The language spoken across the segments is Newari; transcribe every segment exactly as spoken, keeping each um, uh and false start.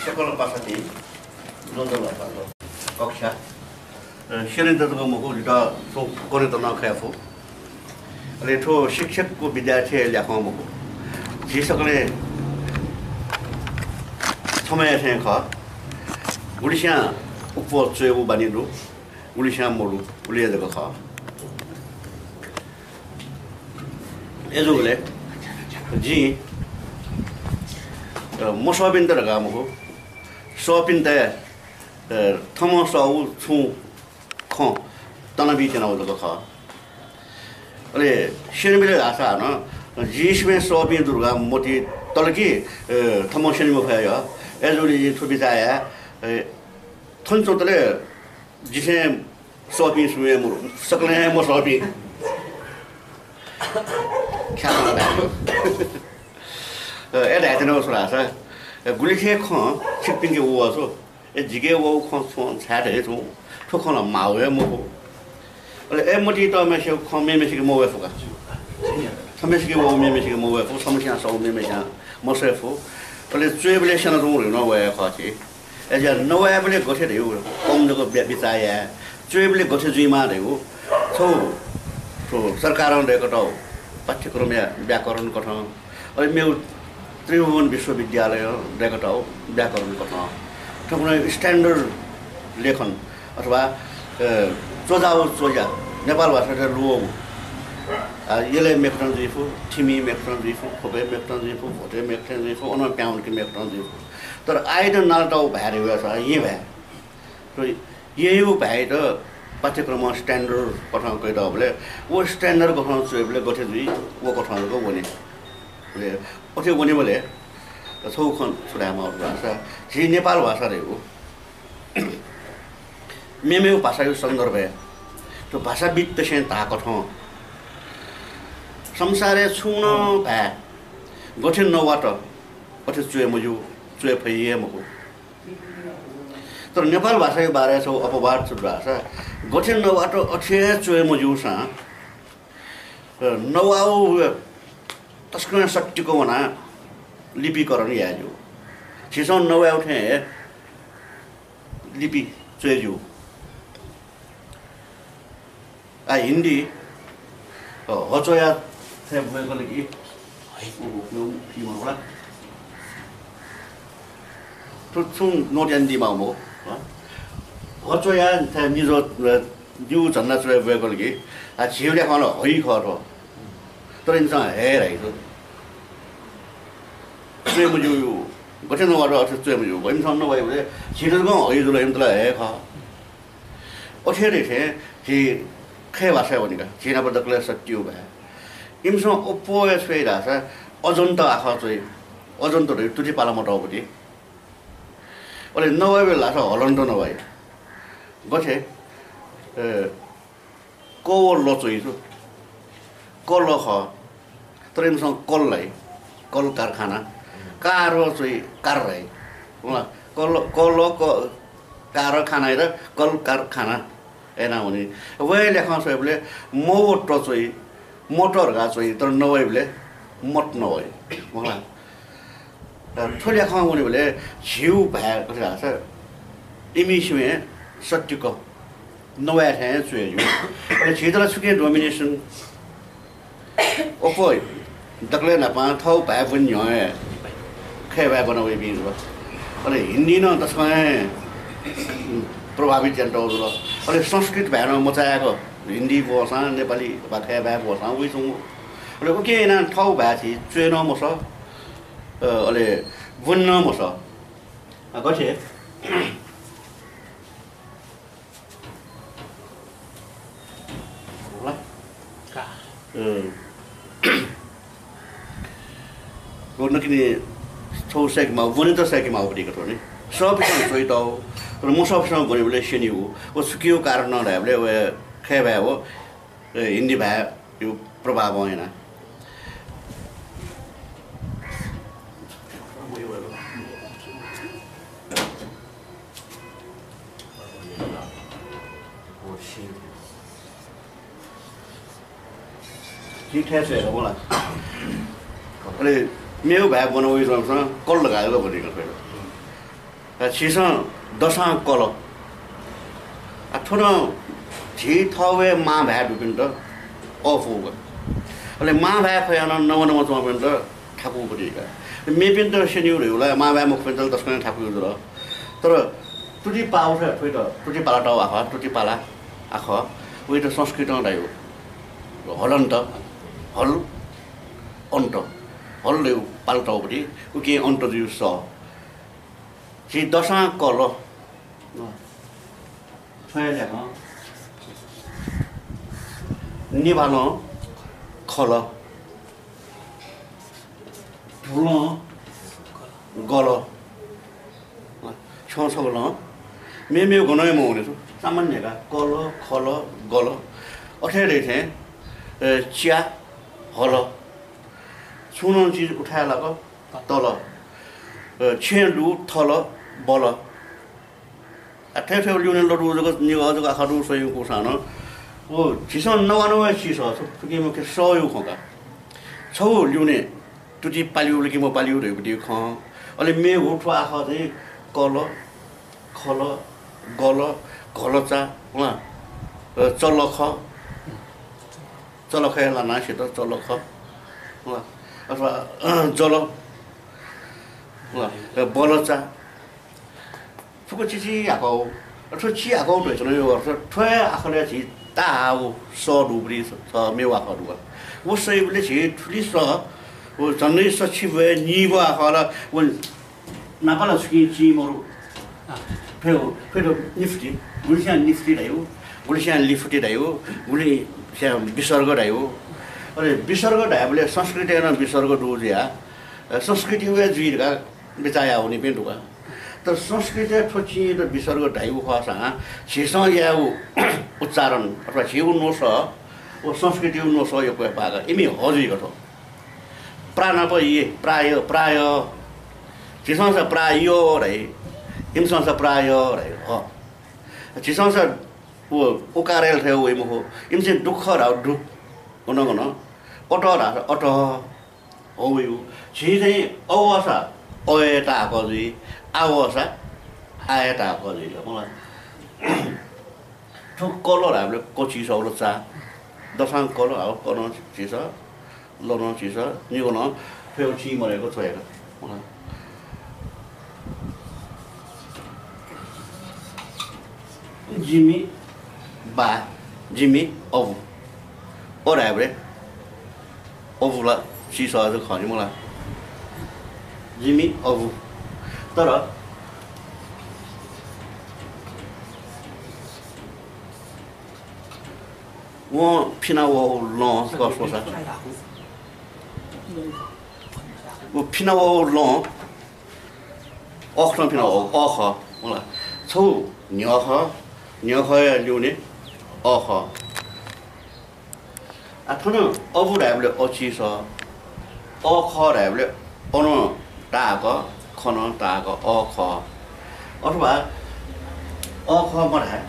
सकल पासापिं, ज्वजलपा। कक्षा, अ, स्यनेत जक मखु, जितः थ्व कनेत नं खया फु। अले थ्व शिक्षक व विद्यार्थी ल्याखं मखु, झी सकलें छम्हया थें खः। गुलिस्यां अप्वः च्वयेगु बानी दु, गुलिस्यां मदु, उलि जक खः। अय्जूगुलिं जिं, अ, मसःपिन्त धकाः मखु, सःपिन्त, अ, थःम्हं सःगु छुं खँ तनाबीत्यनागु जक खः। अले स्यनेबलय् धाःसा हानं जिं स्वयेबलय् सःपिं दु धकाः मतिइ तल कि, अ, थःम्हं स्यने मफया। अय्जूगुलिं जिं थ्व बिचाः याये, अ, थन च्वंतले जिं स्वयेबलय् सःपिं सुं हे मरु, सकलें हे मसःपिं। ख्यातं धाये। अ, अय् धायेत्यनागु छु धाःसा, अ, गुलिखे खँ छिकपिंके वःगु छु, अय् जिके वःगु खँ छुं छाय् धयाच्वं, थ्व खँ ला माःगु हे मखु। अले अय् मतिइ तःम्हय्सिगु खँ मेम्हय्सिके मवये फु का। छम्हय्सिके वःगु मेम्हय्सिके मवये फु, छम्हस्यां सःगु मेम्हय्स्यां मसये फु। अले च्वयेबलय् स्यनाच्वंगु धइगु नं वया खः छि। अय्‌जुयाः नवायेबलय् गथे धइगु कम जक बि-, बिचाः याये, च्वयेबलय् गथे जुइमाः धइगु छगू, छगू सरकारं दय्‌कातःगु पाठ्यक्रमया व्याकरण कथं, अले मेगु त्रिभुवन विश्वविद्यालयं दय्‌कातःगु व्याकरण कथं थुकथं standard लेखन अथवा, अ, च्वजाउ च्वजा, नेपाल भाषाय् लुवःगु, अ, यलय् मेकथं जुइ फु, थिमि मेकथं जुइ फु, ख्वपय् मेकथं जुइ फु, भोटे मेकथं जुइ फु, अनं प्याहां वंके मेकथं जुइ फु। तर आःयात नालातःगु भाय् धइगु सा येँ भाय्। तर येँयागु भाय्‌यात पाठ्यक्रमं standard कथं कयातःबलय् व standard कथं च्वयेबलय् गथे जुइ, व कथं जक वने। अले अथे वनेबलय् छगू खँ छु धायेमाःगु धाःसा झी नेपाल भाषा धइगु मेमेगु भाषाया सन्दर्भय् थ्व भाषाविद्तय्‌सं धाःकथं संसारय् छुं नं भाय् गथे नवात अथे च्वये मज्यू, च्वये फइ हे मखु। तर नेपाल भाषाया बारे छगू अपवाद छु धाःसा गथे नवात अथे हे च्वये मज्यूसां, अ, नवाउ तसकं सत्तिक वनाः लिपिकरण याये ज्यू। झीसं नवाउ थें हे लिपि च्वये ज्यू। आ, हिन्दी, अ, हचोया थें वय्‌कल कि, थ्व छुं नोट यानादीमाः मखु, हँ? हचोया थें मिजो, अ, ज्यू झन्डा च्वय् वय्‌कल कि, आ, झीगु ल्याखं ला हइ खः थ्व। तर इमिसं हय् धाइ दु। च्वये मज्यू, गथे नवात अथे च्वये मज्यू। इमिसं नवाइबलय् झीत जक हइ जुल, इमित ला हय् खः। अथे हे थें झी खय् भाषाय् वनी का, झी नाप दकलय् सत्तिउ भाय्। इमिसं अप्वः हे छु याइ धाःसा अजन्त आखः च्वइ, अजन्त धइगु तुति पाला मतःगु ति। अले नवाइबलय् धाःसा हलन्त नवाइ। गथे, ए, क व ल च्वइ दु। क ल खः। तर इमिसं कल धाइ, कल कारखाना। कार च्वइ, कार धाइ। होला, कल, कल, क, कारखाना यात कल कारखाना याना वनी। वया ल्याखं स्वयेबलय् म व त च्वइ, मोटर धकाः च्वइ, तर नवाइबलय् मत नवाइ। होला। अ, थ्व ल्याखं वनेबलय् झीगु भाय् गथे धाःसा इमिसं हे सत्तिक नवाये थें च्वये ज्यू। अले झीत ला छुकिं domination, अप्वः दकलय् न्हापां थःगु भाय् ब्वने न्ह्यः हे खय् भाय् ब्वना वइपिं जुल। अले हिन्दी नं तसकं हे प्रभावित यानातःगु जुल। अले संस्कृत भाय् नं मचायेक हिन्दी ब्वःसां, नेपाली वा खय् भाय् ब्वःसां वइच्वंगु। अले उकिं यानाः थःगु भाय् झी च्वये नं मसः, अ, अले ब्वने नं मसः। अ, गथे? होला? का। अ, व नकिनि छगू सय्‌केमाः, ब्वनेत सय्‌केमाःगु पतिक थ्व नि। सःपिसं च्वइतःगु, तर मसःपिसं ब्वनेबलय् स्यनीगु। व छुकिया कारणं धायेबलय् व खय् भाय् व ए, हिन्दी भाय्‌या प्रभावं यानाः। झी थथे स्वयेत मला। अले मेगु भाय् ब्वना वइच्वंसां कल धकाः जक ब्वनीगु खः। झीसं दसां कल। आ, थ्व नं झी थःगु हे मांभाय् दुपिन्त अःपु का। अले मांभाय् ख्वयाः नं नवनव च्वंपिन्त थाकुगु दइ का। मेपिन्त स्यनीगु धइगु ला मांभाय् मखुपिन्त ला तसकं थाकुगु जुल। तर तुति पाःगु थ्व, थ्वइत तुति पाला तःगु आखः, तुति पाला आखः, वइत संस्कृतं धाइगु हलन्त, हल, अन्त, हल धइगु पाला तःगु दइ, उकिं अन्त जुइगु सः। झी दसां कल। थ्व हे ल्याखं निभालं खल। धुलं गल। छ्यं छगलं मेमेगु गनं हे मवने थ्व। सामान्य का, कल, खल, गल। अथे हे धइथें, ए, च्या, हल। छुं नं चिज उथाय् लाक तल। अ, छेँ दु, थल, बल। आ, थथे ल्यूने लदु जक, निगः जक आखः दु सःयु कूसां नं, व झीसं नवानवा हे सीसः, थुकी मुख्य सःयु खँ का। छगू ल्यूने तुति पालिउ ला कि मपालिउ धइगु दइ खँ। अले मेगु थ्व आखः चाहिँ कल, खल, गल, घलचा, वं, अ, चलख, चलखय् लानाः सित, चलख, वा, अथवा, अ, जल, वा, अ, बलचा। फुक्क चिचीहाकः, अथवा चिहाकः धइथें नं अर्थ, थ्व हे आखलय् झी ताहाःगु सः दुगुलिं स-, सः मेगु आखः दुगु। व सःइबलय् झी थुलि सः, व झन्डै सछि ब्वय् निब्व आखः ला, व नापं ला छुकिं चिं मरु। अँ। फय्, फय् निफुति, गुलिस्यां निफुति धाइगु, गुलिस्यां लिफुति धाइगु, गुलिस्यां विसर्ग धाइगु। अले विसर्ग धायेबलय् संस्कृतय् नं विसर्ग दु जुयाः, अ, संस्कृतिइ हे जुइ धकाः बिचाः याः वनीपिं दु का। तर संस्कृतय् थ्व चिंयात विसर्ग धाइगु खःसां झीसं यायेगु उच्चारण अथवा झीगु न्वसः व संस्कृतिया न्वसः यक्व हे पाः का। इमि ह जुइक थ्व। प्रा नाप य, प्राय, प्राय। झीसं स प्राय धाइ, इमिसं स प्राय धाइ, ह। झीसं स व उकारय् थें वइ मखु। इमिसं दुःख धाः दुः, गन गन। अटः धाः अटः, ह वइ। झी चाहिँ अवःसा अय् ताहाकः जुइ, आवःसा आय् ताहाकः जुइ का, मला। थ्व कल धायेबलय् क चिसः व ला चा। दसां कल, आव क नं चिसः, ल नं चिसः, निगू नं थ्व चिं मदय्क च्वय्क। जिमि बा, जिमि अबु। अ धायेबलय् अबु ला चिसः जक खः नि मला। जिमि अबु। तर वं फिना वःगु लं कस्वसा। व फिना वःगु लं अःखतं फिना वःगु अःखः। मला। छगू न्ह्यःखः, न्ह्यःखःया ल्यूने अःखः। आ, थन अबु धायेबलय् अ चिसः, अःखः धायेबलय् अ नं ताहाकः, ख नं ताहाकः, अःखः। अथवा अःखः मधाये।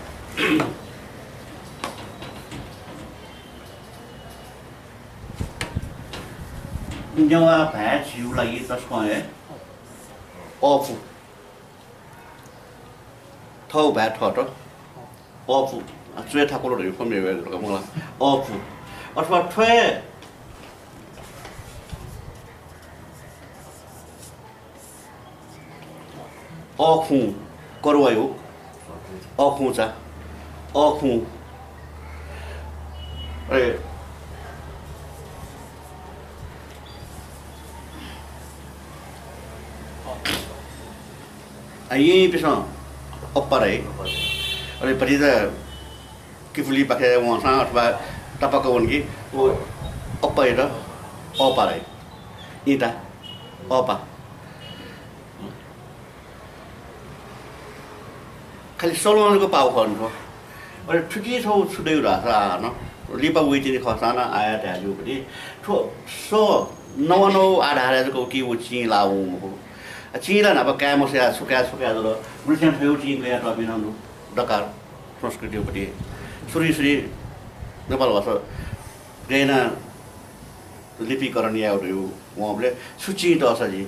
नेवाः भाय् झीगु लागि तसकं हे अःपु। थःगु भाय् थःत अःपु, आ, च्वय् थाकुल धइगु खँ मेगु हे जुल का, मला। अःपु। अथवा थ्व हे अःखुं, करुवायु, अःखुंचा, अःखुं। अले आ, यिंपिसं अप्पा धाइ। अले भतिचा किपुलिपाखे वंसां अथवा तापाक वन कि व अप्पायात अःपा धाइ। इँता, अःपा। खालि सलं जक पाउ खः नि थ्व। अले थुकी छगू छु दइ धाःसा हानं लिपा वइतिनि खःसां नं आः धाये ज्यूगु दइ। थ्व सः नवानवा आधारय् जक उकी व चिं लाः वं मखु। आ, चिं ला न्हापा काये मसयाः छु काये छु काये जुल। गुलिस्यां थ्वयागु चिं कयातःपिं नं दु। दकार संस्कृतिपट्टि सुरि सुरि नेपाल भाषा गय् यानाः लिपिकरण यायेगु धइगु वंबलय् छु चिं तःसा जि।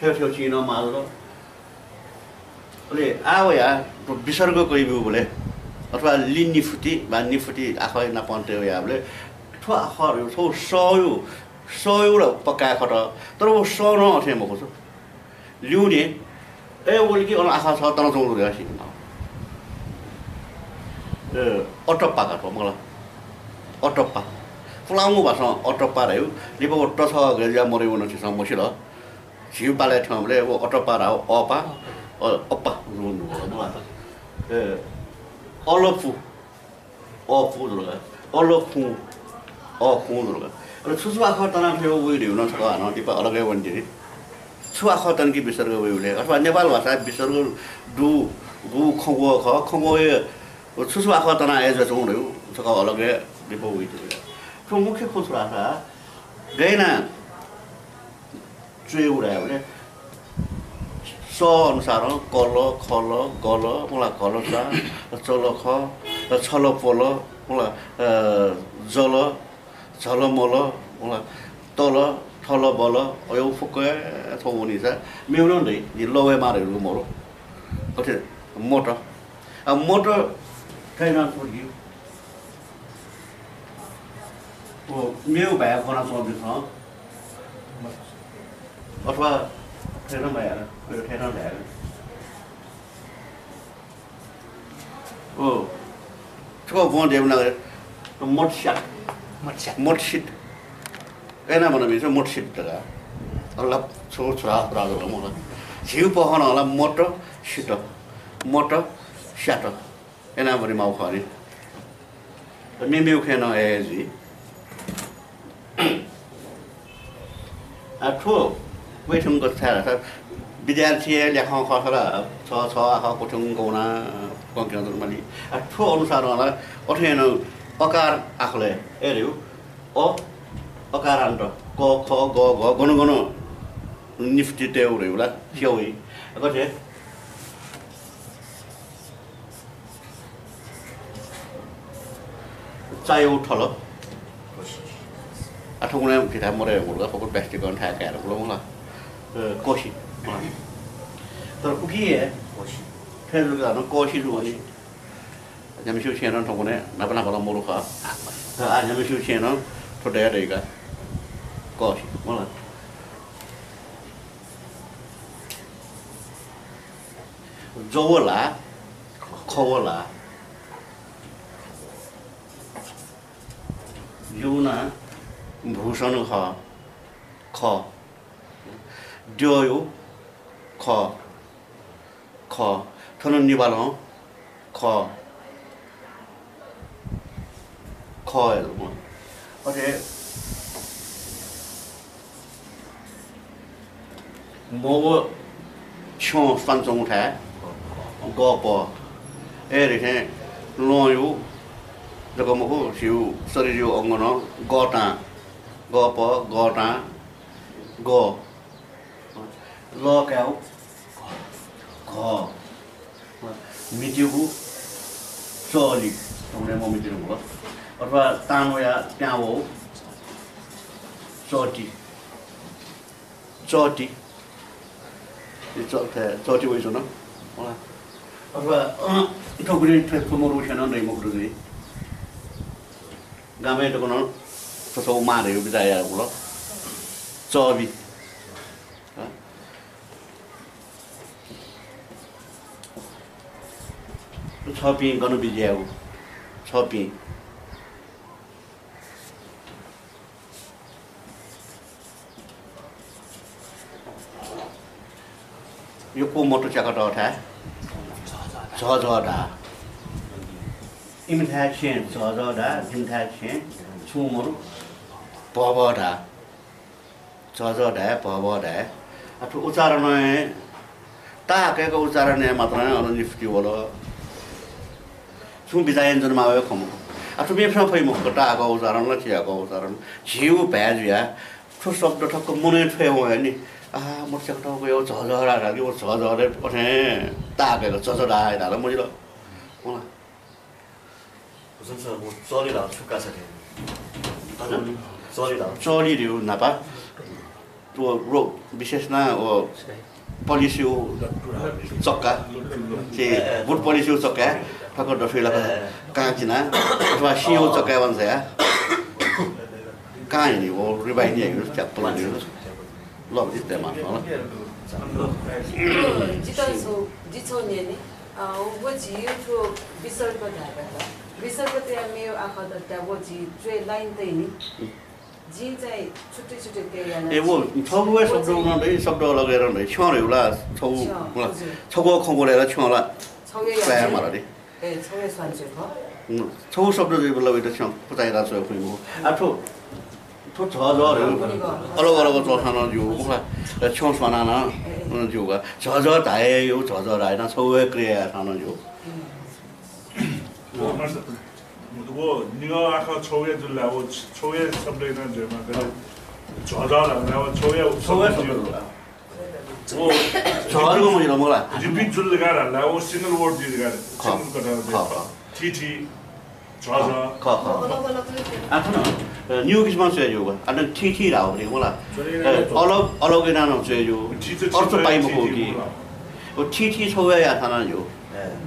थ्व थ्व चिं नं माल। अले आः वया थ्व विसर्ग कयाब्यूबलय् अथवा लि निफुति वा निफुति आखः नापं तये वयाबलय् थ्व आखः थ्व सयु, सयु ला पक्का खः, तर व स नं अथे मखु। ल्यूने अय् वल कि अन आखः छगः तनाच्वंगु दु धकाः सी। ए, अटप्पा का थ्व मला। अटप्पा। पुलांगु भाषां अटप्पा धाइ। लिपा व त छगः गज्या मदइ वन झीसं मसिल। झीगु पालय् थ्यंबलय् व अटप्पा धाः, अप्पा, अ, अप्पा जुल मला। ए, अलपु, अपु जुल का। अलखुं, अखुं जुल का। अले छु छु आखः तना थ्व वइ धइगु नं छकः हानं लिपा अलग हे वनेत्यनी। छु आखः तन कि विसर्ग वइबलय् अथवा नेपाल भाषाय् विसर्ग दु, गु खँग्वः खः, खँग्वःया छु छु आखः तना अय् जुयाच्वंगु धइगु छकः अलग हे लिपा वइत्यनी। थ्व मुख्य खँ छु धाःसा गय् याना च्वयेगु धायेबलय् स अनुसारं कल, खल, गल, मला घलचा, चलख, छलपल, मला, अ, जल, झलमल, मला तल, थलबल, अय् फुक्क थ्व वनीसा मेगु नं दइ, जिं लवय् मार हेरगु मरु। अथे मत। आ, मत थथे याना थ्व जिगु व मेगु भाय् ब्वनाच्वंपिन्सं अथवा थथे नं भाय् याना, थथे नं भाय् याना। ओ, थ्व ब्वं देवना मत स्यात। मत स्यात। मत सित। अय् याना ब्वनापिन्सं मत सित धकाः। अल्ला, छु छुरा छुरा जक मला। झीगु पहः नं ला मत सित। मत स्यात। अय् याना ब्वने माःगु खः नि। मेमेगु खँय् नं अय् हे जुइ। आ, थ्व क्वय् थ्यंक छाय् धाःसा विद्यार्थीया ल्याखं खः ला, छ छ आखः क्वथ्यंक वना कंक्यं जुल माली। आ, थ्व अनुसारं ला अथे नं अकार आखलय् अय् धइगु अ, अकारान्त, क, ख, ग, घ, गन गन निफुति तयेगु धइगु ला स्यू वइ। गथे चाय् थल। आ, थौंकन्हय् भिंथाय् मदयेगु ला, फक्व प्लास्टिकं थाय् काये धुंकल मला। अ, कःसि। अँ। तर उकी हे कःसि। थथे जुल धाःसा कःसि जू नि। न्ह्याम्हसिगु छेँनं थौंकन्हय् न्हापा न्हापा ला मरु खः। तर आः न्ह्याम्हसिगु छेँनं थ्व दया दइका। कःसि। मला। जव ला, खव ला। जिगु नां भूषण खः। ख। द्यःया ख। ख। थन निभालं ख। ख हे दु। अथे मव छ्यं स्वानाच्वंगु थाय् ग प। अय् धइथें लँया जक मखु, झीगु शरीरया अंग नं गःतां, ग प, गःतां, ग। ल काय् घ। म्हितीगु चःलि, थौंकन्हय् मम्हितिधुंकल। अथवा तां वयाः प्यां वःगु चःति। चःति। च-, चःति वइच्वन। अथवा, अँ, थौंकन्हय् थ्व मरुसें नं दइ मखुत जुइ। गामय् जक नं थ्व छगू मां धइगु बिचाः याये धुंकल। चःबि। हँ? छःपिं गन बिज्यायेगु? छःपिं। यक्व मत च्याकतःथाय् झःझः धाः। इमिथाय् छेँ झःझः धाः, जिमिथाय् छेँ छुं मरु भःभः धाः। झःझः धाये, भःभः धाये। आ, थ्व उच्चारणं हे, ताःहाकय्‌क उच्चारणं हे मात्रं हे अन निफुति वल। छुं बिचाः यानाच्वनेमाःगु हे खँ मखु। आ, थ्व मेपिन्सं फइ मखु, ताःहाकः उच्चारण ला, चिहाकः उच्चारण। झीगु भाय् जुयाः थ्व शब्द ठक्क मनय् थ्वये वं हे नि। आ, मत च्याकतःगु झःझः धाल कि, व झःझः धाये अथे ताःहाकय्‌क झःझः धाये धाल मजिल। होला। भूषण सर, व चःलि धाःगु छु कासा थें? हजुर? चःलि धाःगु। चःलि धइगु न्हापा। व रो-, विशेष नं व पलिस्यु चक्का, चाहिँ बुट पलिस्यु चक्का, ठक्क दथुइ लाक कां चिना, अथवा सिंहौ चक्का वंसा या कां हिनि, वो रिवाइन्ड याइगु, च्याप्प लाइगु। ल, जितः माफ ल। जितः छौ, जि छौ न्यने, अ, व झी थ्व विसर्ग धायेबलय्, विसर्ग तया मेव आखः दत व झी च्वय् लाइन तइनि। जिं चाहिँ छुट्टै छुट्टै तय याना ए, वो, छि छगू हे शब्द उन दइ, शब्द अलग याना दइ। छ्यं रे उला, छगू, छ्यं, उला, हजुर। छगू खँ बोलेर छ्यं ला छगू हे प्रायः याना माल दइ। ए, छगू हे स्वांचे खः। उम्, छगू शब्द जुइ बल्ला वइत छ्यं पचाइ रास फुइमु। आ, थ्व, थ्व झःझः रे, अलग अलग च्वंसां नं ज्यू, उला, छ्यं स्वानां नं, ए, ए। उम्, ज्यू का। झःझः धाये यो, झःझः धायेना छगू हे क्रिया याःसां नं ज्यू। ए। वो, मास्टर, वो निगः आखः छौया जुल ला, वो छौया शब्द याना जुइमा, गथे झःझः धाल ला, वो छौया छौया शब्द शब्द जुल। वो झःझः मजिल मला। रिपिट जुल का धाल ला, वो सिंगल वर्ड जुल का, खः, सिंगल कथं खः, खः। थीथी, झःझः। खः, खः, खः। आ, थन, अ, निगू किसिमं च्वये ज्यू का। आ, थीथी धाःगु नि मला। अ, अलग, अलग याना नं च्वये ज्यू। थीथी अर्थ पाइ मखु थीथी कि। मला। वो थीथी छौया याःसां नं ज्यू। ए।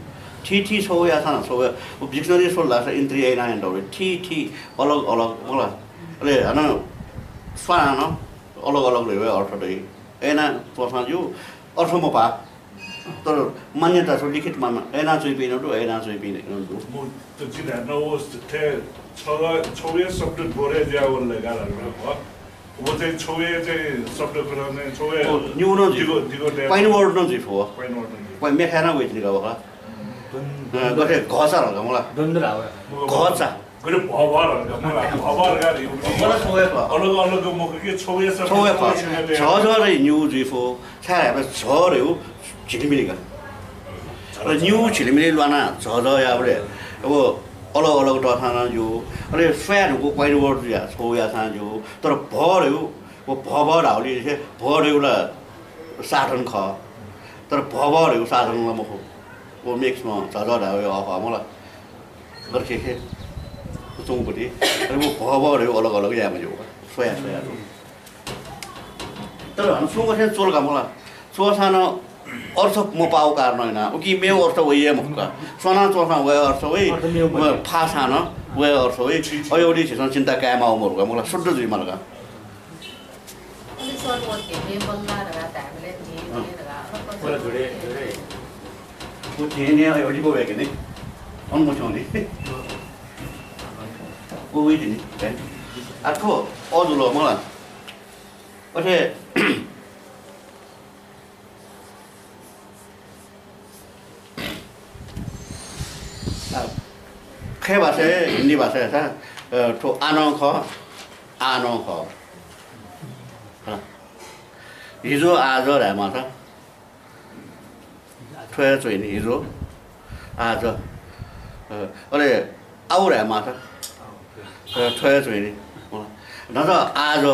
थीथी छौया याःसां नं छौया, वो डिक्सनरी स्वल धाःसा इन्ट्री याना याना दौ। थीथी अलग अलग मला। अले हानं स्वानां नं अलग अलग धइगु अर्थ दइ। याना च्वंसां ज्यू, अर्थ मपाः। तर मान्यता छु, लिखित मान्य, याना च्वइपिं नं दु, याना च्वइपिं नं दु। मु, त जि धायेन वो थथे छगू, छगू हे शब्द दोहोरे जुया वल ला का धाल का। वो चाहिँ छौया चाहिँ शब्द खः नं, छौया वो निगू नं जुइ। दिगो, दिगो दे। क्वाइन वर्ड नं जुइ फु। क्वाइन वर्ड नं जुइ। क्वाइन मेखाय् नं वइतिनि का वखा। द्वन्द्व। अ, गथे घःचा धाल का मला। द्वन्द्व धाल का। घःचा। गथे भःभः धाल का मला। भःभः धाल का रे। मला छौया खः। अलग अलग मखु कि छौया शब्द छौया खः। छौया छौया। झःझः रे निगू जुइ फु। छाय् धाःसा झः रे उ झिलिमिलि का। र निगू झिलिमिलि ल्वाना झःझः याबलय् अब अलग अलग तःसां नं ज्यू। अले स्वया धुंकू क्वाइन वर्ड जुया छौ याःसां ज्यू। तर भः रे उ, वो भःभः धाःगुलिं भः रे उ ला साधन खः। तर भःभः रे उ साधन ला मखु। वो मिक्सम्ह झःझः धाःगु अ खः मला। गथे खे च्वंगुपति। अले वो भःभः रे उ अलग अलग यायेमा ज्यू। स्वया स्वया ज्यू। तर हानं सुं गथे च्वल का मला। च्वःसां नं अर्थ मपाःगु कारणं यानाः उकी मेगु अर्थ वइ हे मखु का। स्वानां च्वंसां वया अर्थ वइ, अर्थ मेगु वइ। फाःसां नं वया अर्थ वइ। अय्‌गुलिं झीसं चिन्ता काये माःगु मरु का मला, शुद्ध जुइ माल का। अले सर, वो धेने बल्ला धकाः धायेबलय् धेने धकाः अलग अलग। व धेने अय्‌गुलिं वय्‌के नि। अन मथ्यंनि। व वइ तिनि। आ थ्व अ जुल मला। अथे आ, खय् भाषाय्, हिन्दी भाषाय् सा, अ, थ्व आ नं खः, आ नं खः। हँ। हिजो, आज धायेमाःसा, थ्व हे च्वइनि, हिजो, आज। अ, अले आउ धायेमाःसा, अ, थ्व हे च्वइनि। हँ। न्हाचः आज,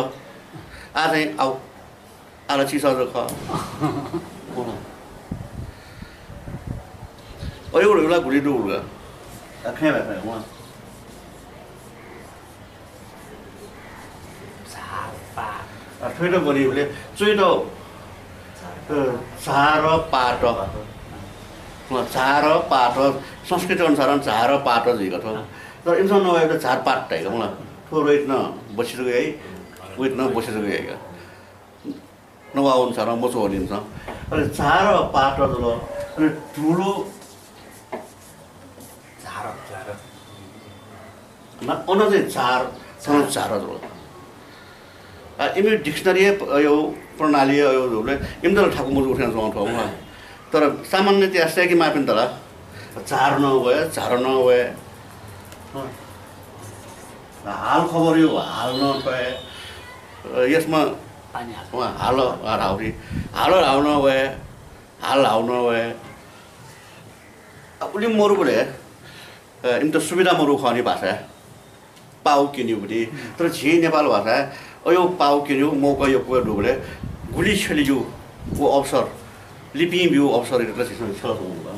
आ चाहिँ आउ। आला चिसः जक खः। अय्‌गु धइगु ला गुलि दु उलगा। आ, खँय् भाय् खँय्, वं। झार, पात। आ, थुइत बलिबलय् च्वइत, अ, झार, पात। अँ, झार, पात। संस्कृत अनुसारं झार, पात जुइगु थ्व। तर इमिसं नवाइबलय् झारपात धाइगु मला। थ्व रोइत नं बछि जक याइ, उइत नं बछि जक याइगु। नवाःगु अनुसारं मच्वःनिं नं। अले झार पात जुल, अले धुलो झार, झार। न, अन चाहिँ झार, अन झार जुल। आ, इमि dictionary-या प-, अय् प्रणाली अय् जुल, इमित ला थाकु मजू थें च्वं थ्व मला। तर सामान्यतया सय्‌के माःपिन्त ला झार नं वये, झार नं वये। हँ। हाल खबर यो हाल नं थ्वये। अ, यसमा पानी हाल। वं हाल, हाल हाउरी। हाल हाउ नं वये, हाल हाउ नं वये। अ, उलि मरुबलय्, अ, इमित सुविधा मरु खः नि भाषा। पाउ क्यनीगुति। तर झी नेपाल भाषा अय् पाउ क्यनीगु मौका यक्व दुबलय् गुलि छ्यलेगु व अवसर, लिपिं ब्यू अवसर इमित झीसं छ्यल च्वंगु।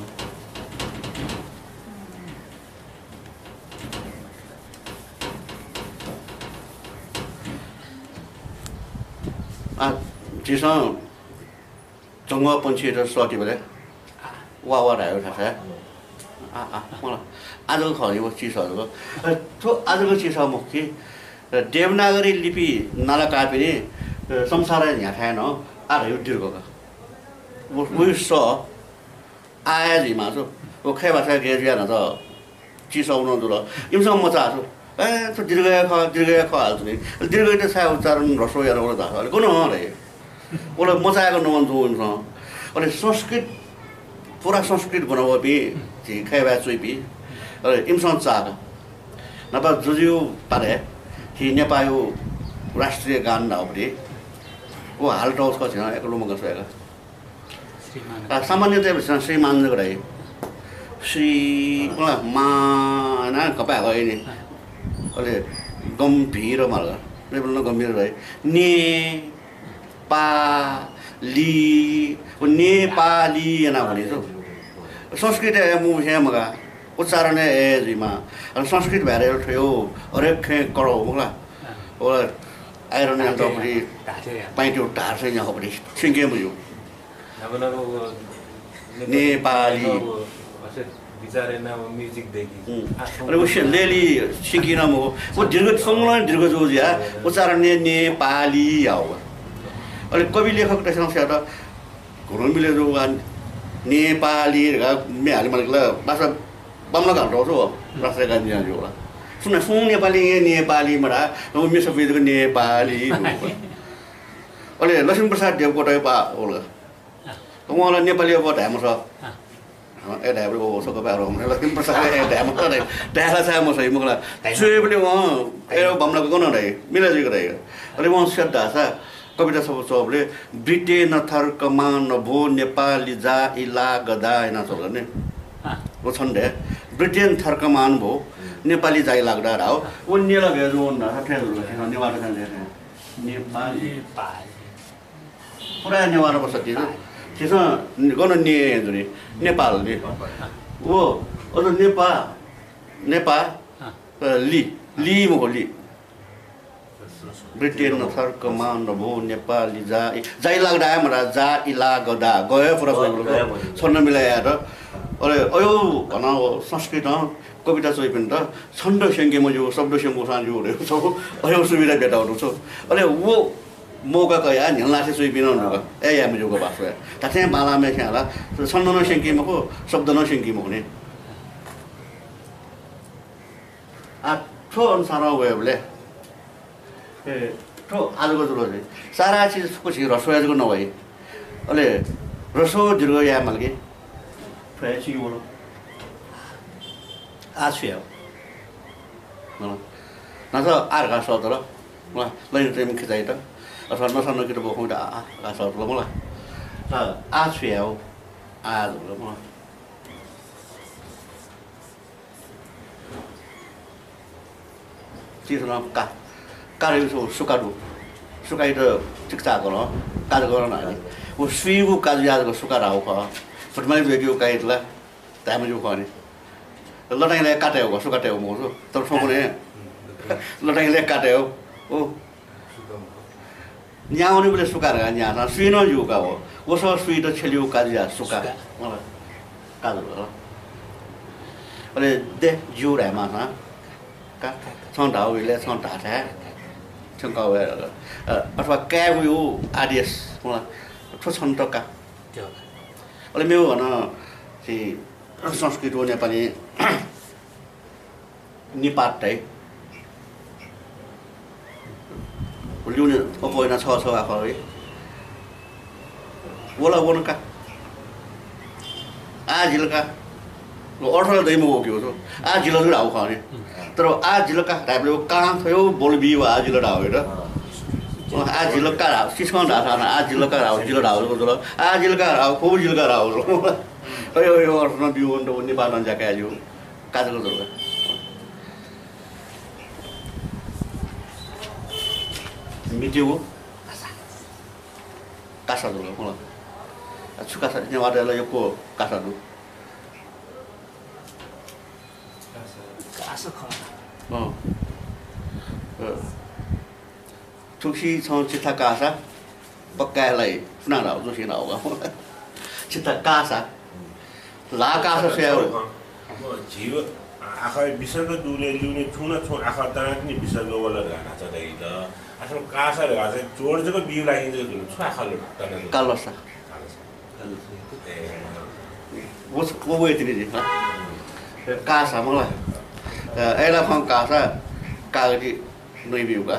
आ, झीसं जंगुपंक्षीत सःतेबलय् वा वा धायेगु थासय् आ, आ, मला। आजको खः नि व चिसः जक। अ, थ्व आजको चिसः मखु कि, अ, देवनागरी लिपि नालाकाःपिनि, अ, संसारय् न्ह्याथाय् नं आः धयागु दीर्घ का। व, व सः आः हे जुइमाः छु। व खय् भाषाय् गय् जुयाः न्हाचः चिसः नं जुल। इमिसं मचाः छु। ए, थ्व दीर्घ हे खः, दीर्घ हे खः धाल छु नि। दीर्घयात छाय् उच्चारण ह्रस्व यानागु धाःसा अले गन हं धाइ। व ला मचायेक नवानाच्वंगु दु इमिसं। अले संस्कृत, पूरा संस्कृत ब्वनावःपिं झी खय् भाय् च्वइपिं, अले इमिसं चाःगु। न्हापा जुजुया पालय् झी नेपाःया राष्ट्रिय गान धाःगु व हालातःगु खः, झीसं एक लुमंकाः स्वयेगु। श्रीमान। आ, सामान्यतया झीसं श्रीमान जक धाइ। श्री, मला, मा, ना, कपाः गयो नि। अले गम्भीर माल। नेपाली नं गम्भीर धाइ। ने, पा, ली, व नेपाली याना भने छु। संस्कृत हे मू हे मगाः। उच्चारण हे जुइमाः। अले संस्कृत भाय् धयागु थ्व हरेक खँय् कडाउ मखु ला। व iron यानातःगुपट्टि, धात्थें याना। पाइँतिउ धार चाहिँ न्ह्याःगुपट्टि थ्यंके मज्यू। नव नव व नेपाली। नव असे विचार याना व music दय्‌की। हुँ। आ, अले व से-, लेली सिंकी नं मखु। व दीर्घ, संगलं दीर्घ जू जुयाः उच्चारण हे नेपाली याःगु। अले कवि लेखकतय्‌सं स्वयात घुरुमिले जू वा नेपाली धकाः म्ये हाले माल कि ला, भाषा बांमलाक हालातःगु छु व, राष्ट्रिय गान जुयाः जू ला। सुनां सुं नेपाली हे नेपाली मधाः, व म्ये सफुइ जक नेपाली जू। अले लक्ष्मीप्रसाद देवकोटाया पाः वल। वं ला नेपाली व धाये मसः। अँ, ए धायेबलय् व सकपाः ह्रो, लक्ष्मीप्रसाद ए धाये मसः धाइ, धाये ला छाय् मसः, मखु ला। च्वयेबलय् वं ए बांमलाक गन धाइ, मिले जुइक धाइ। अले वं स्वयात धाःसा कविता छपु च्वःबलय् ब्रिटेन थर्कमान भो नेपाली जाइलागदा याना च्वल नि। अँ। व छन्द हे, ब्रिटेन थर्कमान भो नेपाली जाइलागदा धाःगु। व ने ला गय् जुल धाःसा थथे जुल, थें नेवाःतय्‌सं थथे। नेपाली। नेपाली। पूरा नेवाःत बसति दु। थेसं गन ने जुल नि, नेपाल नि। व, अझ नेपा, नेपा, अँ। अ, ली, ली मखु, ली। ब्रिटेन थर्कमान भो नेपाली जाइ, जाइलागदा हे मधाः, जाइलागदा, ग हे पूरा च्वइबलय् छन्द मिले यायेत। अले अय् हनं व संस्कृतं कविता च्वइपिन्त छन्द स्यंके मज्यू, शब्द स्यंकूसां ज्यू धयागु छगू अय् सुविधा ब्यातःगु दु छु। अले व मौका कयाः न्ह्यलनासे च्वइपिं नं दु का। अय् याये मज्यूगु भाषा हे। धात्थें बांलाःम्ह खः ला, छन्द नं स्यंकी मखु, शब्द नं स्यंकी मखु नि। आ, थ्व अनुसारं वयेबलय्, ए, थ्व आजको जुल जुइ। सारा चिज फुक्क झी ह्रस्वय् जक नवइ। अले ह्रस्व दीर्घ याये माल कि। थ्व हे चिं वल। आ छु याये? हँ। न्हाचः आ धकाः सःतल। मला, लँय् तयेम्ह खिचायात। अथवा नसा नकित बखंयात आ, आ धकाः सःतल मला। आ छु याये? आ जुल मला। चिसलं का, का धइगु सुका दु। सुकायात चिकिचाः कलं, का जक नं धाइ नि। व स्वीगु काजुया जक सुका धाःगु खः। भुतमाली जुयादीगु कायात ला धाये मज्यू खः नि। लताइँलय् का तयेगु खः, सुका तयेगु मखु। तर थौंकन्हय् लताइँलय् का तयेगु। ओ। न्यावनीबलय् सुका धकाः न्याःसां स्वी नं ज्यू का व। वसः स्वीत छ्यलीगु काजुया सुका। सुका। मला, का जुल। अले दे ज्यू धायेमाःसां का। छं धाःगु इलय् छं धाःथाय् थ्यंकः वये। अ, अथवा कायेगुया आदेश। मला, थ्व छन्त का। अले मेगु हनं झी संस्कृत व नेपाली निपात धाइ। व ल्यूने अप्वः यानाः छगः छगः आखः वइ। व ला वन का। आः जिल का। व अर्थ ला दइम्ह वःगु छु। आः जिल जक धाःगु खः नि। तर आः जिल का धायेबलय् व कां थ्व हे बल बी व आः जिल धाःगु हे त। आः जिल का धाःगु, सिसकं धाःसा नं आः जिल का धाःगु, जिल धाःगु जक जुल। आः जिल का धाःगु, खुगू जिल का धाःगु जक जुल। अय्, अय्, अर्थ नं ब्यू वनेत व निपातं ज्या काये ज्यू। का जक जुल का। म्हितेगु कासा जुल का, मला। आ, छु कासा, नेवाःतय् ला यक्व कासा दु। कासा खः। अँ। अ, थुगुसी छं चिट्ठा काःसा, पक्का हे लाइ, पुना धाउ, जोसिं धाउ का। छिता कासा। ला कासा स्वया हो। म झीव आखः विसर्ग दुने लिउने छुं न छुं आखः तांतनि विसर्ग वल धकाः धाचा दइ त। अथवा कासा धकाः चाहिँ जोड जक बिउ लागिन जक जुल। छु आखः लो तन। कालसा। कालसा। ए। वो, वो, वो यतिनि जी, हाँ। कासा मला। अ, अय्‌लाखं कासा कागजी नइ बिउ का।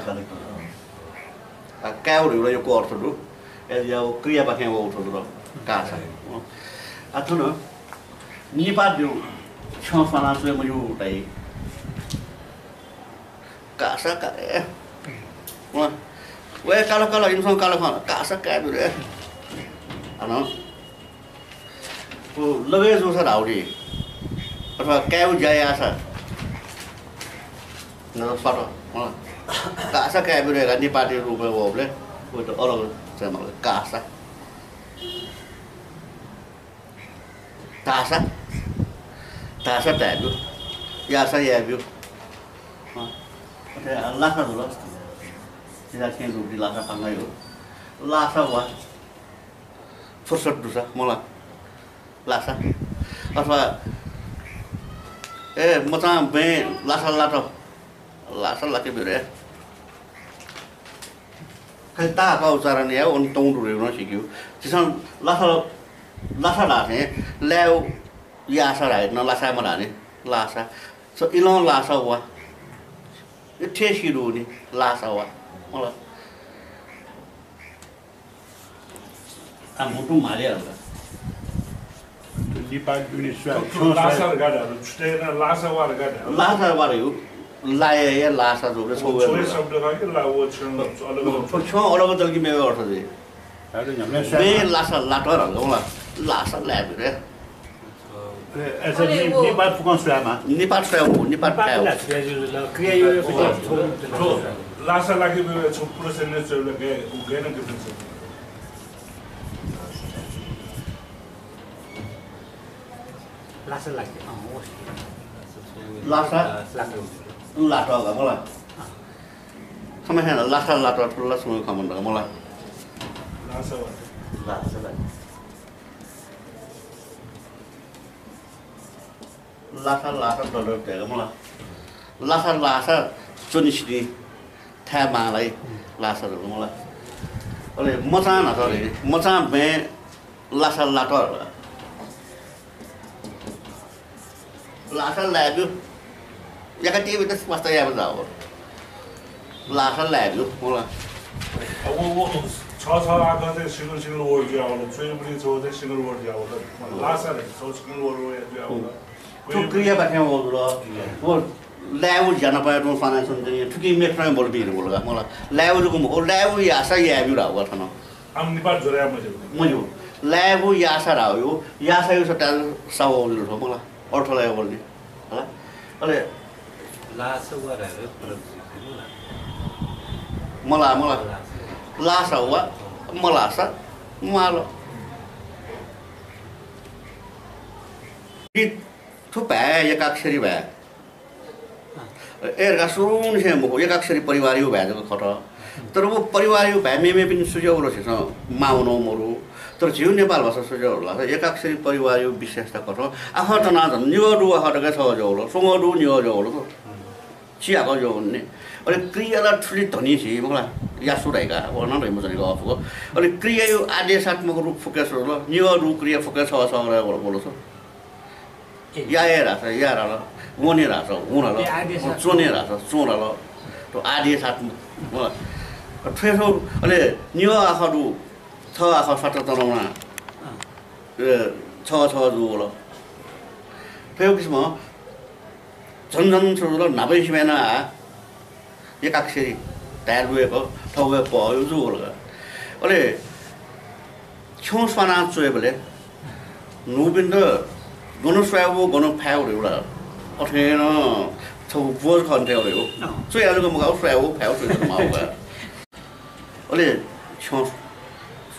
आ, कायेगु धइगु ला यक्व अर्थ दु। अय्‌जुयाः व क्रियापाखें वःगु थ्व दु, कासा। आ, थन निपाः द्यं छ्यं स्वानाः च्वये मज्यू धाइ। कासा का, ए। व, व हे काल, काल, इमिसं काल खन, कासा काये दु रे। अन व लगय् जूसा धाउनि, अथवा कायेगु ज्या याःसा, न, सत, अँ, कासा काये बिरे का निपाः द्यं रूपय् वःबलय् वइत अलग चाहिँ मला, कासा। धाःसा, धाःसा धाये ब्यु, याःसा याये ब्यु। अँ, अथे लासा जुल, जिला छेँ रूपति लासा पांगाइ हो। लासा वा। फुर्सद दुसा मला लासा। अथवा, ए, मचां बँय् लासा लात, लासा लाके बिरे। खालि ताःहाकः उच्चारण यायेगु, अन तौं दुरेगु नं सीकेगु। झीसं लासा, लासा धाःथें लायेगु याःसा धाइ, न लासा मधानि, लासा। स इलं लासा वा। इथे सी दुनि, लासा वा। मला। आ, म्हुतुं म्हाले हल। निपाः द्यं नि स्वा-, तो, तो छ्यं लासा स्वा-, धकाः धाल, छुट्याइना लासा वा धकाः धाल। लासा वा धइगु, लाया या लासा जुल, छगू हे छगू हे जुल। शब्द का कि ला, वो छ्यं अलग अलग। छ्यं अलग दल कि मेगु अर्थ जुइ। अरे, झमले बँय् लासा लात हल, मला। लासा लाये बिरे। ए, अय्‌सा नि-, निपाः फुकं स्वयेमाः। निपाः स्वयेगु, निपाः फुकं स्वयेगु। क्रिया यो, यो, यो, लासा लाके बिउ, छगू पुरुष ने चले गए, उ गए न difference। लासा लाके, अँ, ओ। लासा लाके। लात का मला। अँ। खमा हे लासा लात, थुला सुंगु खमन का मला। लासा वा। लासा लाके। लासा लासा दलर तयेगु मला। लासा लासा च्वनिसिनि थाय् बांलाइ लासा दल मला। अले मचां न्हाचः रे, मचां बँय् लासा लात हल। लासा लाये ब्यु। याका टिभी त स्पष्ट याये जाओ। लासा लाये ब्यु, मला। अब वो, वो छगू छगू आखः चाहिँ single single word जुयावल, च्वयेबलय् छगू चाहिँ single word जुयावल। लासा रे, छगू single word, word जुयावल। थ्व क्रियापाखें वःगु जुल। व लायेगु ज्या नाप तुं स्वानाच्वने, थुकी मेखुनां बल बीगु जुल का, मला। लायेगु जक मखु, लायेगु याःसा याये ब्यु धाःगु का थन। आम निपाः ज्वरय् मज्यू। मज्यू। लायेगु याःसा धाःगु, याःसा याःसा धाःसा वःगु जुल थ्व, मला। अर्थ लायेगु बल नि। हला? अले लासा वा धाःगु फरक जुइ, मला। मला, मला। लासा। लासा वा, मलासा, माल। थ्व भाय् एकाक्षरी भाय्। ए, धकाः सुरुंनिसें मखु, एकाक्षरी परिवारया भाय् जक खः। तर व परिवारया भाय् मेमेपिनि सुझ्वःगु ला झीसं माःवनागु मदु। तर झीगु नेपाल भाषा सुझ्वःगु ला एकाक्षरी परिवारया विशेषता खः। आखः तना झन निगः दु आखः धकाः छगः जुयावल, स्वंगः दु निगः जुयावल। चिहाकः जुयावल नि। अले क्रिया ला थुलि धनी झी, मखु ला, यासु धाइ का, व नं धइम्ह जनिक अःपुक। अले क्रियाया आदेशात्मक रूप फुक्क सुरु जुल, निगः दु क्रिया फुक्क छगः छगः वल, वल छु। याये धाःसा या धाल, वने धाःसा हुँ धाल, ए, आदेश। च्वने धाःसा च्वँ धाल। थ्व आदेशात्मक, हो। थ्व हे थ्व, अले निगः आखः दु, छगः आखः सात तनवना, अँ। ए, छगः छगः जूवल। थ्व हे किसिमं झन झन सुरु जुल, न्हापांनिसें यानाः आ एकाक्षरी धाये लुइक थःगु हे पहः जूवल का। अले छ्यं स्वानाः च्वयेबलय् न्हूपिन्त गन स्वायेगु, गन फायेगु धइगु ला अथे नं छगू बोझ खः नि, थें वइगु। अँ। च्वयागु जक मखु, स्वायेगु, फायेगु, च्वयेगु जक माःगु का। अले छ्यं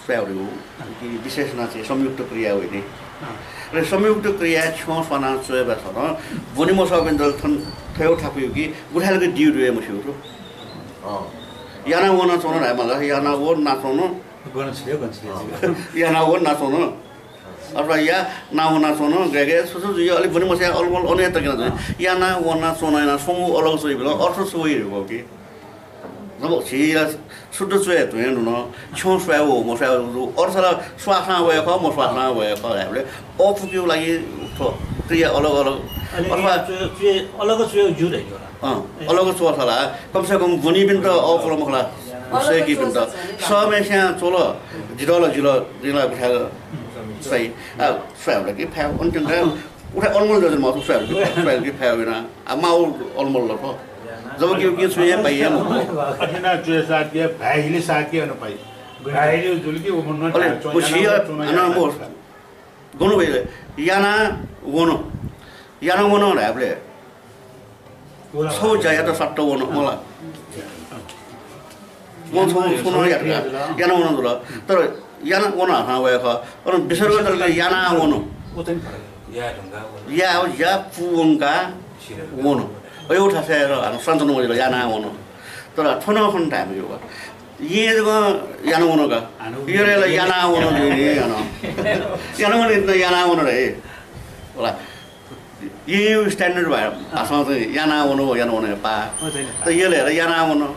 स्वायेगु धइगु कि विशेषणं चाहिँ संयुक्त क्रिया वइ नि। अँ। अले संयुक्त क्रिया छ्यं स्वानाः च्वयेबलय् थन ब्वने मसःपिन्त थन थ्व थाकुइ कि गुथाय् लाक दिउ दु हे मस्यू थ्व। अँ। याना वन च्वन धायेमाल, याना व ना च्वन, गन छिले, गन छिले। याना वनाच्वन। अथवा याना वनाच्वन, गय् गय् छु छु जुइ, अलिक ब्वने मस्याः अलमल अन हे तक याना च्वन। याना वनाच्वन, याना स्वंगु अलग च्वइबलय् अर्थ छु वइ धइगु कि? जब झी ला शुद्ध च्वय् धुन, छ्यं स्वयाः वः, मस्वयाः वः, अर्थ ला स्वासं वये खः, मस्वासं वये खः धायेबलय् अःपुकेगु लागि थ्व क्रिया अलग अलग। अले अथवा च्वय्, च्वय् अलग च्वय् ज्यू धइगु ला? अँ, अलग च्वःसा ला, कम से कम ब्वनीपिन्त अःपुल मखु ला, स्वय्‌कीपिन्त। सःम्हेस्यां च्वल, जितः ला जिल, जिं ला गुथाय् स्वइ। आ, स्वयाबलय् कि फाय्, अन त्यंका उथाय् अलमल जुइ मखु, स्वयाबलय् कि, स्वयाबलय् कि फाय् वइना। आ, माःगु अलमल ला थ्व। जबकि उकी छु हे पाइ हे मखु। अथे याना च्वय् साथ कि, भाय् हिले साथ कि अन पाइ। भाय् हिले जुल कि व मन अले च्वय् व याना छिया च्वय् अन याना। म गन वइ ले, याना वन। याना वन धायेबलय् छगू ज्या यात सट्ट वन मला। वं छगू छुं नं यात का, याना वन जुल। तर याना वन हानं वये खः। अन विसर्ग तल याना वन। या, या पूवंका वन। अयो थासय् हानं सञ्चन वइल, याना वन। तर थ्व नं खन धायेमाःगु का। येँ जक याना वन का। यलय् ला याना वन जुइ नि, याना। याना वन इतना याना वन रे। होला। येँ standard भा-, भाषां चाहिँ याना वन व याना वन हे पाः। त यलय् ला याना वन।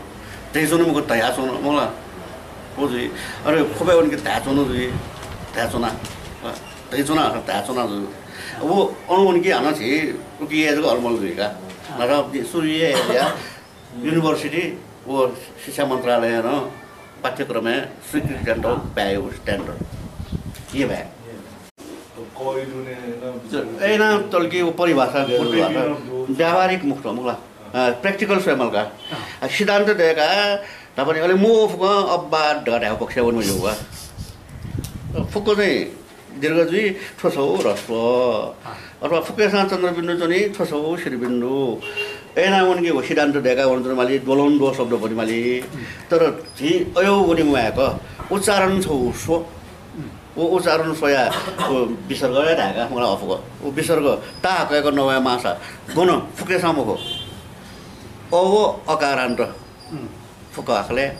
धयाच्वन मखु, धयाच्वन, मला। व जुइ। अले ख्वपय् वन कि धाय्‌च्वन जुइ। धाय्‌च्वना। धयाच्वना, धाय्‌च्वना जुइ। व अन वन कि हानं झी उकी याये जक अलमल जुइ का। नाता सुरु याये या university व शिक्षा मन्त्रालयं पाठ्यक्रमय् स्वीकृति यानातःगु भाय्, standard। ये भाय्। अय्‌नं तल कि व परिभाषा गय् जुल धाःसा व्यावहारिक मखु, मखु ला। अ, practical स्वये माल का। अ, सिद्धान्त दय्‌का धाःसा नि अले मू फुक्कं अब्बात धकाः धायेगु पक्षय् वने मज्यू का। अ, फुक्क चाहिँ दीर्घ जुइ, थ्व छगू ह्रस्व। अथवा फुक्कय्‌सां चन्द्रबिन्दु च्वनी, थ्व छगू शीर्षबिन्दु। अय्‌नं वन कि व सिद्धान्त दय्‌का वनाच्वने माली, द्वलं द्व शब्द ब्वने माली। तर झी अयो वने म्वायेक उच्चारण छगू स्व। व उच्चारण स्वयाः व विसर्ग हे धायेका मला अफुक। व विसर्ग ताःहाकय्‌क नवये माःसा गन फुक्कय्‌सां मखु। अ व अकारान्त। फुक्क आखलय्।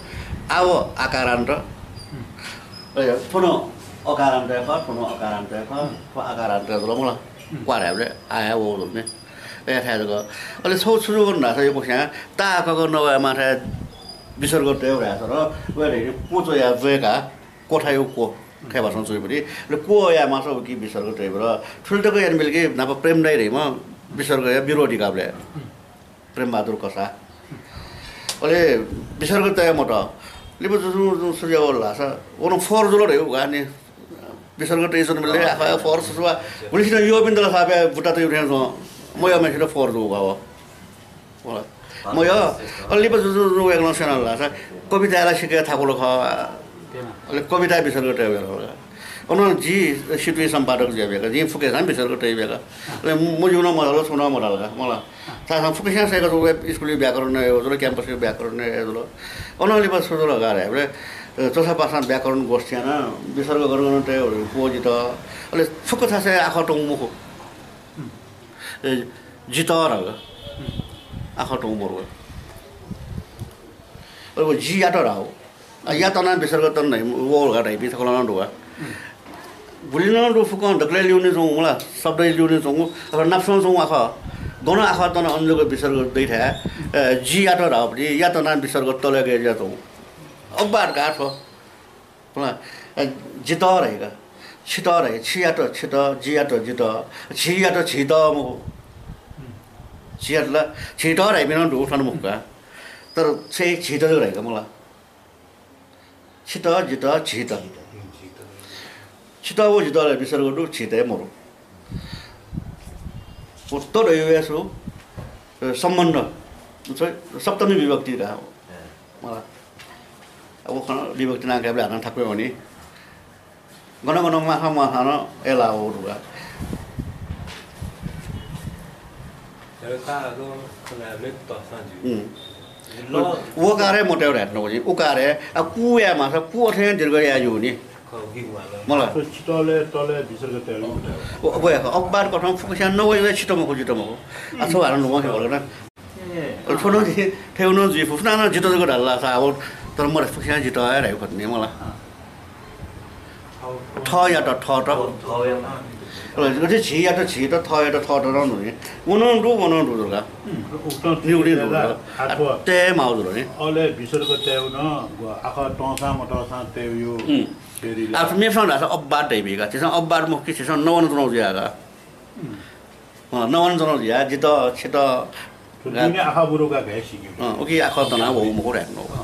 आ व आकारान्त। अ, थ्व नं अकारान्त हे खः, थ्व नं अकारान्त हे खः, थ्व आकारान्त हे जुल मला। क्वा धायेबलय् आ हे वः जुल नि। अय् थाय् जक। अले छगू छु जुल धाःसा यक्वस्यां ताःहाकय्‌क नवये माःथाय् विसर्ग तये धाःसा र वया धइगु क्व च्वयाः ज्वय्‌का क्वथाय् क्व, खय् भाषां च्वइबलय्। अले क्व याये माःसा उकी विसर्ग तये बल। थुलि तक यानाबिल कि न्हापा प्रेम दाइ धइम्ह विसर्गया विरोधी का बलय्। प्रेमबहादुर कसाः। अले विसर्ग तये मत। लिपा जुजुं जुजुं सुरु याः वल धाःसा, व नं फोहोर जुल धइगु का नि। विसर्ग तयाच्वनाबलय् आखः फोहोर सुसुवा। गुलिसिनं यःपिन्त ला सापय् बुता तयागु थें च्वं। मयःम्हय्‌सित फोहोर जूगु का व। होला। मयः, अले लिपा जुजुं जुजुं वय्‌कलं स्यनाः धाःसा, कविताय् ला सिक्क थाकुल खः। अले कविताय् विसर्ग तये वय्‌कल का। अन जि सितुइ सम्पादक जुयाबिल का, जिं फुक्कय्‌सां विसर्ग तये वय्‌कल का। अले मज्यू नं मधाल, छुं नं मधाल का, मला। छाय्‌धाःसा फुक्कस्यां सय्‌का च्वंगु स्कुलया व्याकरण हे जुल, क्याम्पसया व्याकरण हे जुल। अन लिपा छु जुल का धायेबलय्, अ, च्वसापासां व्याकरण गोष्ठी यानाः विसर्ग गन गन तये वल, क्व जित। अले फुक्क थासय् आखः तंगु मखु। ए, जित धाल। आखः तंगु मरु। अले व जियात धाःगु। आ, यात नं विसर्ग तन धाइ, वल का धाइपिं सकलें नं दु का। गुलि नं दु, फुक्कं दकलय् ल्यूने च्वंगु मला, शब्दय् ल्यूने च्वंगु, अथवा नापसं च्वंगु आखः। गन आखः तन अन जक विसर्ग दइथाय्, अ, जियात धाःगुपट्टि यात नं विसर्ग तलय् गय् जुयाच्वंगु। अब्बात का थ्व। मला, अ, जित धाइ का। छित धाइ, छियात छित, जियात जित, झीयात झीत मखु। झीयात ला, झीत धाइपिं नं दु, थन मखु का। तर छय् झीत जक धाइ का मला। छित, जित, झीत। छित व जितय् ला विसर्ग दु, झीतय् मरु। व त धइगु हे छु, अ, सम्बन्ध। सप्तमी विभक्ति का। मला। अब खन विभक्ति नां कायेबलय् हानं थाकुइ वनी। गन गन म्वाःसां म्वाःसां नं अय् ला वःगु दु का। उम्। वकारय् मतय् धायेत नं वनी। उकारय्, आ, कु याये माःसा कु अथें दीर्घ याये ज्यू नि। मला। छितलय्, तलय् विसर्ग तये ला। व, व याक अखबार कथं फुक्कस्यां नवइ वया छित मखु, जित मखु। आ, छगू हानं नुगः हे वल का। ए। अ, थ्व नं जि, थ्व नं जुइ फु, फुना नं जित जक धाल धाःसा, अब, तर मला फुक्कस्यां जित हे धाइ खः नि, मला। अँ। थःयात थःत। अले गथे झीयात झीत, थःयात थःत नं दु नि। व नं दु, व नं दु धकाः। उक्तं निगुलिं दु धकाः। आत्व। आ, तये माउ जुल नि। अले विसर्ग तयेगु नं, व आखः तंसां मतंसां तयेगु। उम्। फेरि आ, मेपिसं धाःसा अपवाद धइबी का। झीसं अपवाद मखु कि, झीसं नवानाच्वनागु जुया का। अँ, नवानाच्वनागु जुया, जितः, छितः। थ्व दुने आखः बुरु का घाइ सिक्यु। अँ, उकी आखः तना वःगु मखु धायेधुन का।